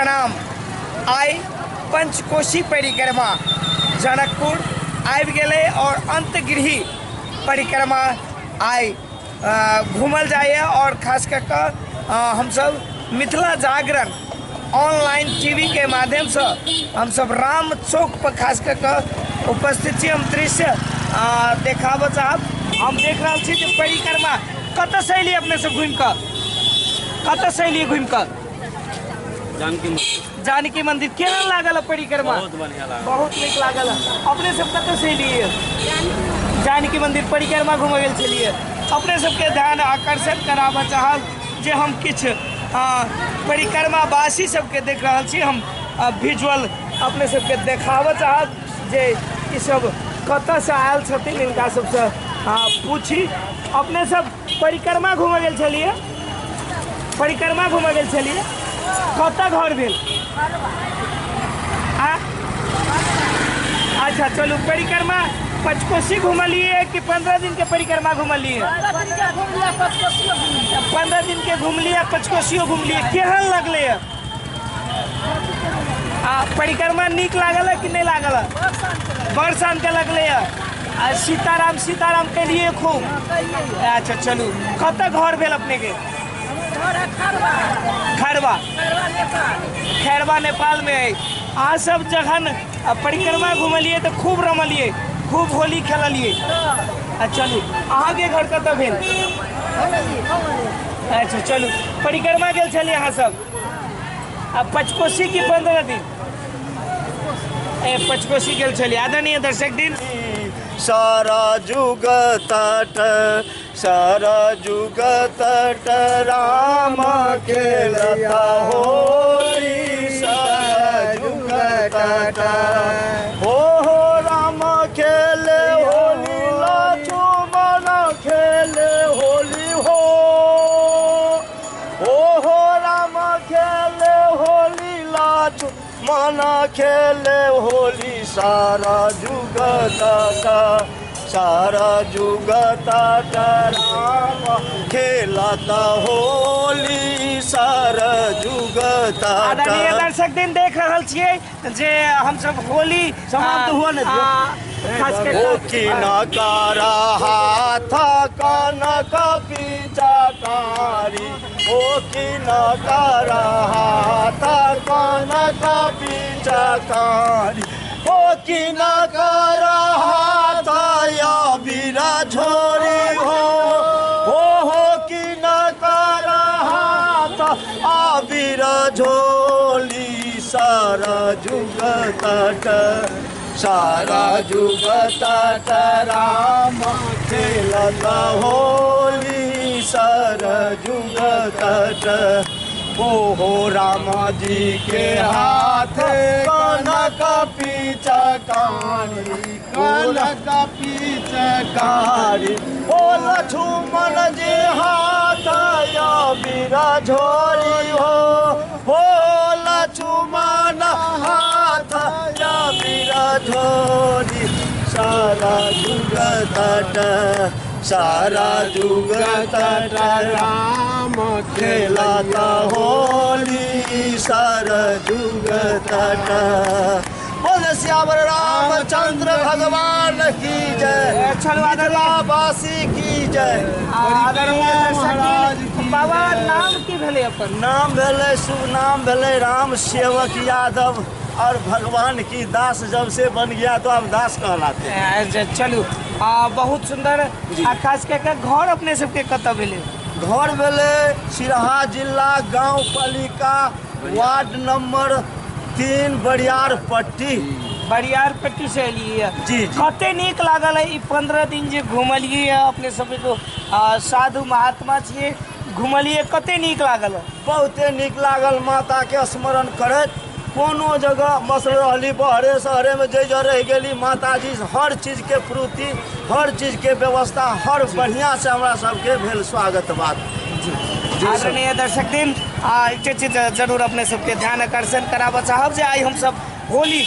प्रणाम। आइ पंचकोशी परिक्रमा जनकपुर आबि गेलै और अंतगृही परिक्रमा आइ घूमल जाइए और खास कऽ कऽ हमसब मिथिला जागरण ऑनलाइन टीवी के माध्यम से हमसब राम चौक पर खास कऽ कऽ उपस्थित छी। हम दृश्य देखाबऽ चाहब। हम देख रहल छी जे परिक्रमा कतऽसँ एलियै अपने सब घुमि कऽ, कतऽसँ एलियै घुमि कऽ? जानकी मंदिर। जानकी मंदिर केहन लागल परिक्रमा? बहुत बढ़िया लागल, बहुत नीक लागल। अपने सब कतऽसँ एलियै? जानकी मंदिर परिक्रमा घूमऽ गेल छलियै। अपने सबके ध्यान आकर्षित कराबऽ चाहब जे हम किछु परिक्रमावासी सबके देख रहल छी। हम विजुअल अपने सबके देखाबऽ चाहब जे ई सब कतऽसँ आयल छथिन, हिनका सबसँ पूछी। अपने सब परिक्रमा घूमऽ गेल छलियै? परिक्रमा घूमऽ गेल छलियै? कतऽ घर भेल? आ अच्छा चलू, परिक्रमा पचकोशी घुमलियै कि 15 दिन के परिक्रमा घुमलियै? 15 दिन के घुमलियै, पचकोशियो घुमलियै। केहन लगलै? आ परिक्रमा नीक लागल कि नहि लागल? बड़ शान्त लगलै। आ सीताराम सीताराम केलिए खूब? अच्छा चलू, कतऽ घर भेल अपने के? खरवा, खैरवा नेपाल में है। अहाँ सब जखन परिक्रमा घुमलियै तऽ खूब रमलियै, खूब होली खेललियै। आ चलू, अहाँके घर कतऽ भेल? अच्छा चलू, परिक्रमा गेल छलियै अहाँ सब? आ पचकोशी की 15 दिन? ए पचकोशी गेल छलियै। आदरणीय दर्शक दिन, सारा जुग तट, सारा जुग तट राम खेलता होली, सारा जुग तट हो राम खेले होली, लक्ष्मण खेले होली हो राम खेले होली, लक्ष्मण खेले होली, सारा जुग तट, सारा जुग तट राम खेलता होली, सारा जुग तट। आदरणीय दर्शक दिन, देख रहल छियै जे हमसब होली समाप्त हुआ ने। खास ओ की नकारा हाथ कनक पिचकारी, ओ की नकारा हाथ कनक पिचकारी, ओ की नकारा हाथ या बीरा झोरी हो की नकारा हाथ आ बीरा झोली, सारा जुग तट, सारा जुग तट राम खेलता होली, सारा जुग तट ओ हो राम जी के हाथ कनक पिचकारी, कनक पिचकारी, ओ लक्ष्मण जी हाथ या बीरा झोरी हो लक्ष्मण हाथ या बीरा झोरी, सारा जुग तट, सारा जुग तट राम खेलता होली, सारा जुग तट। बोल श्यावर रामचंद्र भगवान की जय, मिथिलावासी की जय। बाबा नाम की भेलै अपन? नाम भेलै, शुभ नाम भेलै राम सेवक यादव, और भगवान की दास जब से बन गया तो आप दास कहलाते हैं। चलू, बहुत सुंदर। आ खास कऽ कऽ घर अपने सबके कतऽ भेलै? घर भेलै सिरहा जिला, गाँव पालिका, वार्ड नंबर 3, बरियार पट्टी। बरियार पट्टी से एलियै। जी जी। कते नीक लागल है ई 15 दिन जे घुमलियै अपने सब एगो साधु महात्मा छियै, घुमलियै, कते नीक लागल है? बहुते नीक लागल। माता के स्मरण करैत कोनो जगह मसल रहली, बहरे शहरे में जे जगह रहि गेली, माताजी हर चीज के पूर्ति, हर चीज के व्यवस्था, हर बढ़िया से हमरा सबके भेल स्वागत बात। जी आदरणीय दर्शक दिन, एक चीज जरूर अपने सबके ध्यान आकर्षण कराबऽ चाहब जे आइ हमसब होली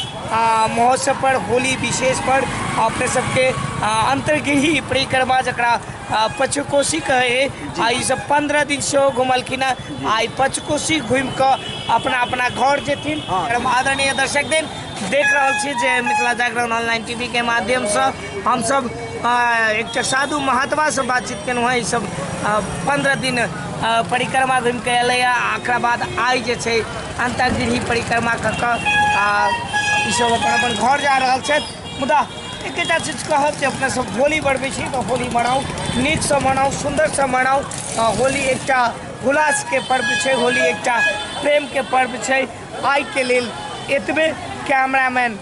महोत्सव पर, होली विशेष पर अपने सबके अंतर्गृही परिक्रमा जकरा पचकोशी कहै आ ई सब 15 दिन सेहो घुमलखिन हँ। आ ई पचकोशी घुमि कऽ अपना अपना घर जेथिन। आदरणीय दर्शक दिन देख रहल छी जे मिथिला जागरण ऑनलाइन टीवी के माध्यमसँ हमसब एकटा साधु महात्मासँ बातचीत केलहुँ हँ। ई सब 15 दिन परिक्रमा घुमि कऽ एलैए आ एकरा बाद आइ जे छै अन्तर्गृही परिक्रमा कऽ कऽ ई सब अपन अपन घर जा रहल छथि। मुदा एकेटा चीज कहब जे अपना सब होली मनबै छी तऽ होली मनाउ, नीकसँ मनाउ, सुन्दरसँ मनाउ। होली एकटा हुलासके पर्व छै, होली एकटा प्रेमके पर्व छै। आइके लेल एतबे। कैमरामैन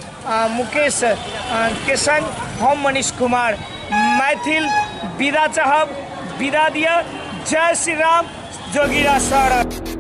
मुकेश के संग हम मनीष कुमार मैथिल विदा चाहब। विदा दिअ। जय श्री राम। जोगीरा सर।